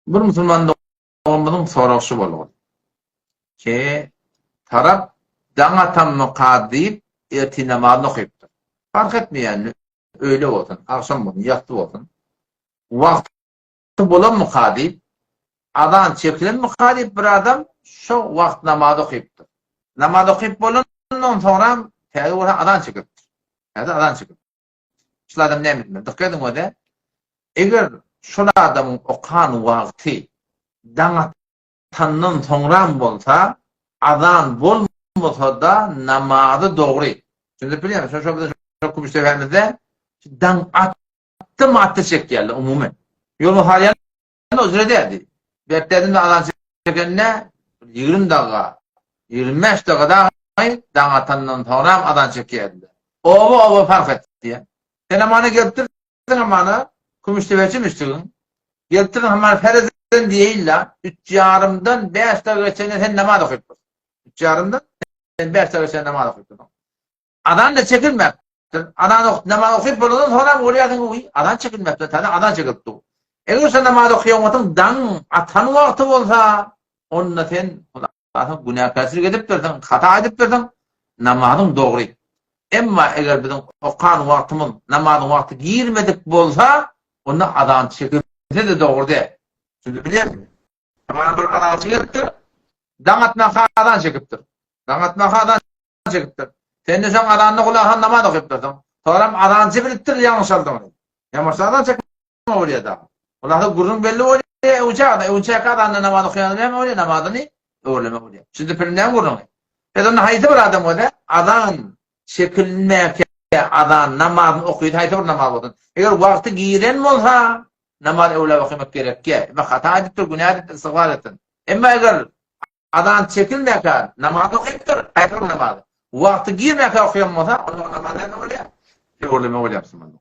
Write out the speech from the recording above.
Bir musulman doganymyzyň soragy şu bolgy. Ke tarap daň atanmyka diýip ertir namazyny okypdyr. Parh etmeýän öýle bolsun, agşam bolsun, ýassy bolsun. Wagty bolanmyka diýip, azan çekilenmika diýip bir adam şo wagt namaz okypdyr. Namaz okyp bolandan soňram täze bolsa azan çekipdir. Täze azan çekipdir. Şul adam näme etmeli? Dykgat ediň öze. Eger şol adamyň okan wagty daň atandan soňram bolsa, azan bolmasa-da namazy dogry. Düşündirip bilýärmi? Şo şo biziň şo Kümüşdepemizde daň atdymy atdy çekýärler umumy. Ýolun salýan Özüne dädi. Berkdädimde azan çekende 20 daga, 25 daga dagy daň atandan soňram azan çekýärdiler. Oba-oba fark etdi. Sen hamana gelipdirsiň hamana kümüşdepeçi müşdigiň. Gelipdirsiň hamana sereden diýeýin-la, üç ýarymdan bäş daga geçende sen namaz okypdyrsyň. Üç ýarymdan sen bäş daga geçende namaz okypdyrsyň. Azan-da çekilmäpdir. Azan ok, namaz okyp bolandan soňra bolýarsyň uý, azan çekilmäpdir, täze azan çekilip dur. Eger sen namaz okaýan wagtyň daň atan wagty bolsa, onda sen Hudaýa günäkärçilik edipdirsiň, hata edipdirsiň, namazyň dogry. Emma eger biziň okan wagtymyz namazyň wagty girmedik bolsa, onda azan çekilse-de dogry däl. Şimdi bilýärsiňmi? Mana bir azançy gelipdir. Daň atmaka azan çekipdir. Daň atmaka azan çekipdir. Sen-de şoň azanyna gulak asan namaz okypdyrsyň. Soňram azançy bilipdir ýalňyş aldygyny. Ýa azan çekme bolýar dagy. Hulasa gürrüň belli bolýar, öwünçä azan, öwünçäki azanda namaz okaýan näme bolýar, namazyny öwürleme bolýar. Şimdi pirim näme gürrüňi? Biz onda haýsy bir adam bolsa, azan çekilmäkä azan namazyny okydy, haýsy bir namaz bolsun. Eger wagty giren bolsa, namaz öwläp okamak gerekýär. Emma hata edipdir, günä edipdir, istigfar etsin. Emma eger Azan çekilmäkä namaz okypdyr, haýsy bir namazy? Wagty girmäkä okaýan bolsa, onda o namaz näme bolýar? Öwürleme bolýar musulmanlar.